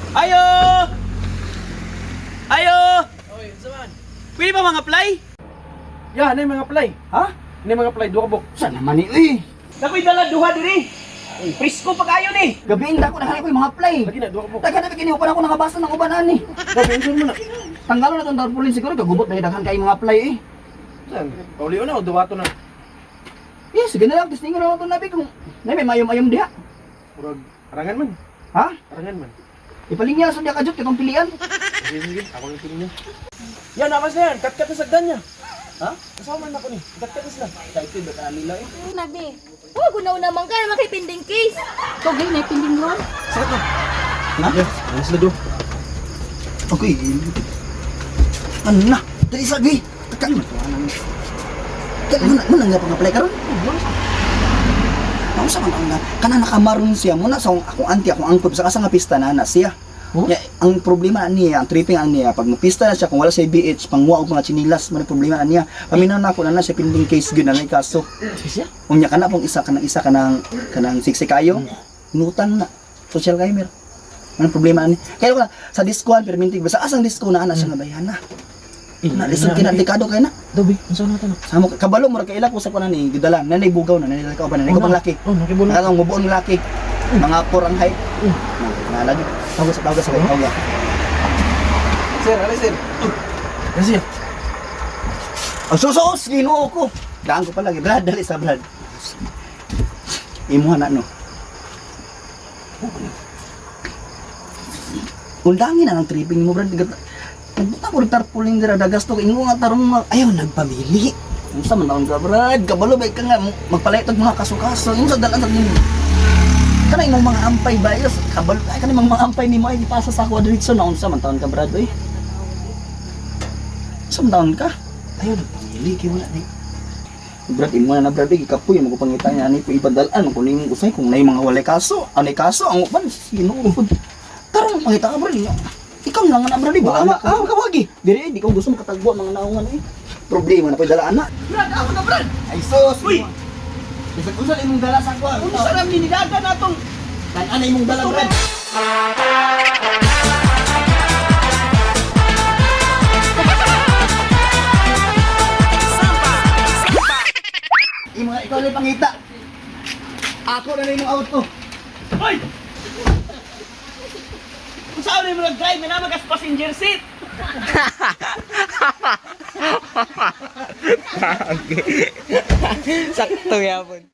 Ayo! Ayo! Oy, unsa man? Pwede ba mga play? Ya, nay mga play. Ha? Nay mga play duha ka buk. Saan naman ni eh? Nakoy dala duha diri. Presko pa kayo ni. Gabi hindi ako nahanap ko yung mga play. Lagi na duha ka buk. Daghan na kini upan ako nakabasa ng uban ani. Gabi unsa mo na? Tanggalon na tong tarpaulin siguro kagubot dahil daghan kay mga play eh. Saan? Pauli na o duwato na. Eh, sige na lang testingan na lang itong nabi kung na may mayom-ayom diha. Murag arangan man. Ha? Arangan man. Ipalinya sa diha kajot kitong pilian. Sige, sige. Ako yung pili niyo. Yan, namas na yan. Kat-kat na sagdan niya. Ha? Kasama man ako ni. Kat-kat na sila. Excited ba ka nila eh? Nabi. Oh, gunaw naman ka naman kay pending case. Ikaw gay na pending loan. Sakit na. Na? Yeah, ano sila do? Okay. Ano na? Dali sa gi. Takan mo to anang. Kan mo na mo na nga pang-apply karon. Mao sa man ang na kana nakamaroon siya mo na sa akong auntie, akong angkod sa asa nga pista na na siya. Huh? Ya, ang problema niya, ang tripping ang niya, pag mapista na siya, kung wala siya BH, pangwa og mga chinilas, man ang problema niya. Paminaw na ako na na siya pending case gyud na nay kaso. Siya? Unya kana pong isa kanang isa kanang kanang siksi kayo. Nutan na social climber. Anong problema ani? Kaya ko sa disco pero mintig basta asang disco na ana siya nga bayana. Na lisod kina delikado kay na. Dobi, unsa na to na? Samo kabalo mo ra kaila ko sa kunan ni gidala nanay bugaw na nanay ka ba nanay ko bang laki. Oh, nakibulo. Nakatong mubuon ng laki. Mga por ang height. Na lagi. Tawag sa tawag sa tawag. Sir, alay sir. Kasi siya. Ang susos Ginoo ko. Daan ko pala Brad, dali sa Brad. Imuha na no. Undangin na ng tripping mo, Brad. Nagbuta ko rin tarpaulin dira dagasto ko ingo nga tarong nga ayaw nagpamili. Unsa man taon ka, Brad? Kabalo ba ka nga magpalayot og mga kaso-kaso. Unsa dalan sa nimo? Kana imong mga ampay ba? Ayos, kabalo ay kana imong mga ampay nimo ay ipasa sa ako diretso na unsa man taon ka, Brad, oy. Unsa man taon ka? Ayaw nagpamili kay wala ni. Brad, imo na na Brad, eh, ikapoy mo ko pangita niya ani po ibadalan kung nimong usay kung nay mga walay kaso, anay kaso ang uban sino pud. Tarong pangita ka Brad. Ikaw lang na Brad, ba? Ama, ah, kawagi. Dire di ko gusto makatagbo ang mga naungan eh. Problema na po dalaan na. Brad, ako na Brad. Ay sus. Uy! Bisag unsa na imong dala sa ako? Unsa ra ni nidaga natong Tan-an na imong dala, Brad. Imo ikaw na pangita. Ako na na imong auto. Hoy! Unsa ni mo nag-drive na magas passenger seat? Sakto yapon.